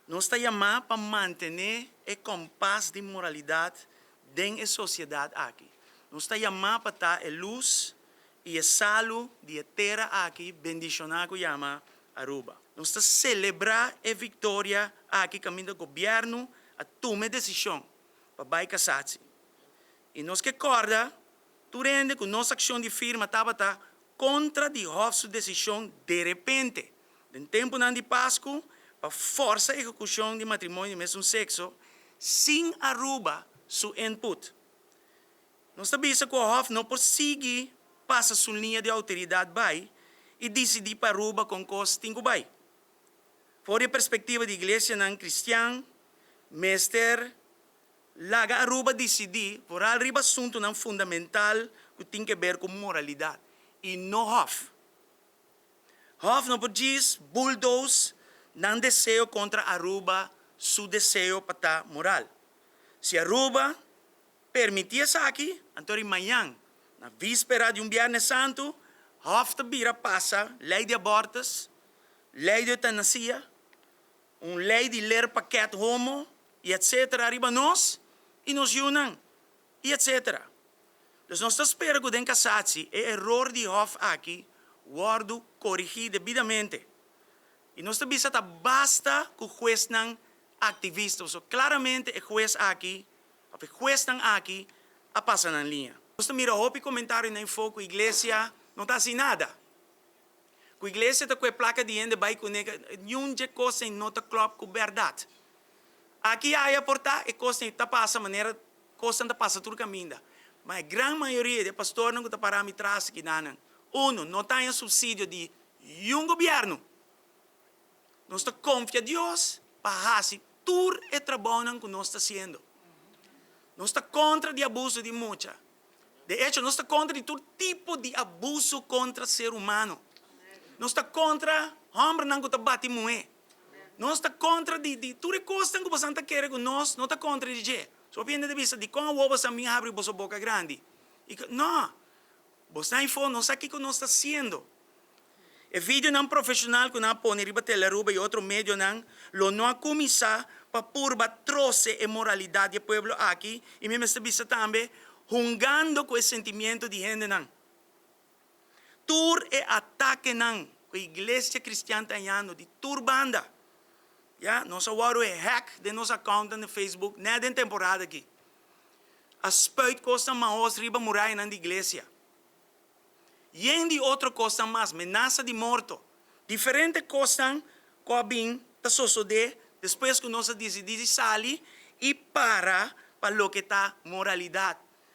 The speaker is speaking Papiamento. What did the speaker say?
Nos ta yamá pa mantené e kompas di moralidat den e sosiedat aki. Nos ta yamá pa ta e lus i e salu di e tera aki bendishoná ku yama Aruba. Nos ta selebrá e viktoria aki kaminda gobièrnu a tuma e desishon pa bai kasatsi. I nos ke kòrda tur hende ku nos akshon di firma tabata kontra di Hof su desishon derepente den tempunan di Pasku pa fòrsa ehekushon di matrimonio di mesun sekso sin Aruba su input. Nos ta bisa ku Hof no por sigui pasa su liña di outoridat bai i disidí pa Aruba kon kos tin ku bai. For di e perspektiva di iglesianan kristian mester Laga Aruba disidí vooral riba asuntunan fundamental ku tin ke ber ku moralidat i no Hof. Hof no por djis bulldoze nan deseo kontra Aruba su deseo pa ta moral. Si Aruba permití esaki, anto ri mañan, na víspera di un Bièrnè Santu, Hof ta bira pasa lei di abortus, lei di eutanasia, Un lei di ler pakèt homo i etsetera riba nos i nos yunan i etsetera. Dus nos ta spera ku den Kasatsi e eror di Hof aki wòrdu korigí debidamente. I nos ta bisa ta basta ku huesnan aktivista pasobra klaramente e hues aki òf e huesnan aki a pasa nan liña. Nos ta mira hopi komentario na info ku iglesia no ta hasi nada. Ku iglesia ta kue plaka di hende bai kuné, niun dje kos ei no ta klòp ku bèrdat. Aki aya por ta e kosnan ei ta pasa manera kosnan ta pasa tur kaminda. Ma e gran mayoria di e pastornan ku ta pará mi tras aki nanan, unu, no ta haña supsidio di niun gobièrnu. Nos ta konfia Dios pa hasi tur e trabounan ku nos ta hasiendo. Nos ta kontra di abuso di mucha. De echo, nos ta kontra di tur tipo di abuso kontra ser humano. Nos ta kontra hòmbernan ku ta bati muhé. Nos ta kontra di di tur e kosnan ku bosan ta kere ku nos no ta kontra di dje. So hopi hende ta bisa, Dikon awor bosan bin habri boso boka grandi? I no! Bosnan afó no sa kiko nos ta hasiendo. E videonan profesional cu nan a pone riba Telearuba y otro medionan lo no a cuminsa pa purba troce e moralidad di e pueblo aki y mi mester bisa tambe hungando cu e sentimiento di hendenan. Tur e atakenan cu e iglesia cristian ta hañando di tur banda, ya, nos a wòrdu e hack den nos accountnan di Facebook net den temporada aki. A spuit cosnan mahos riba murayanan di iglesia. Yen di otro kosnan mas, menasa di morto, diferente kosnan ku a bin ta sosodé despues ku nos a disidí di sali i para pa loke ta moralidat.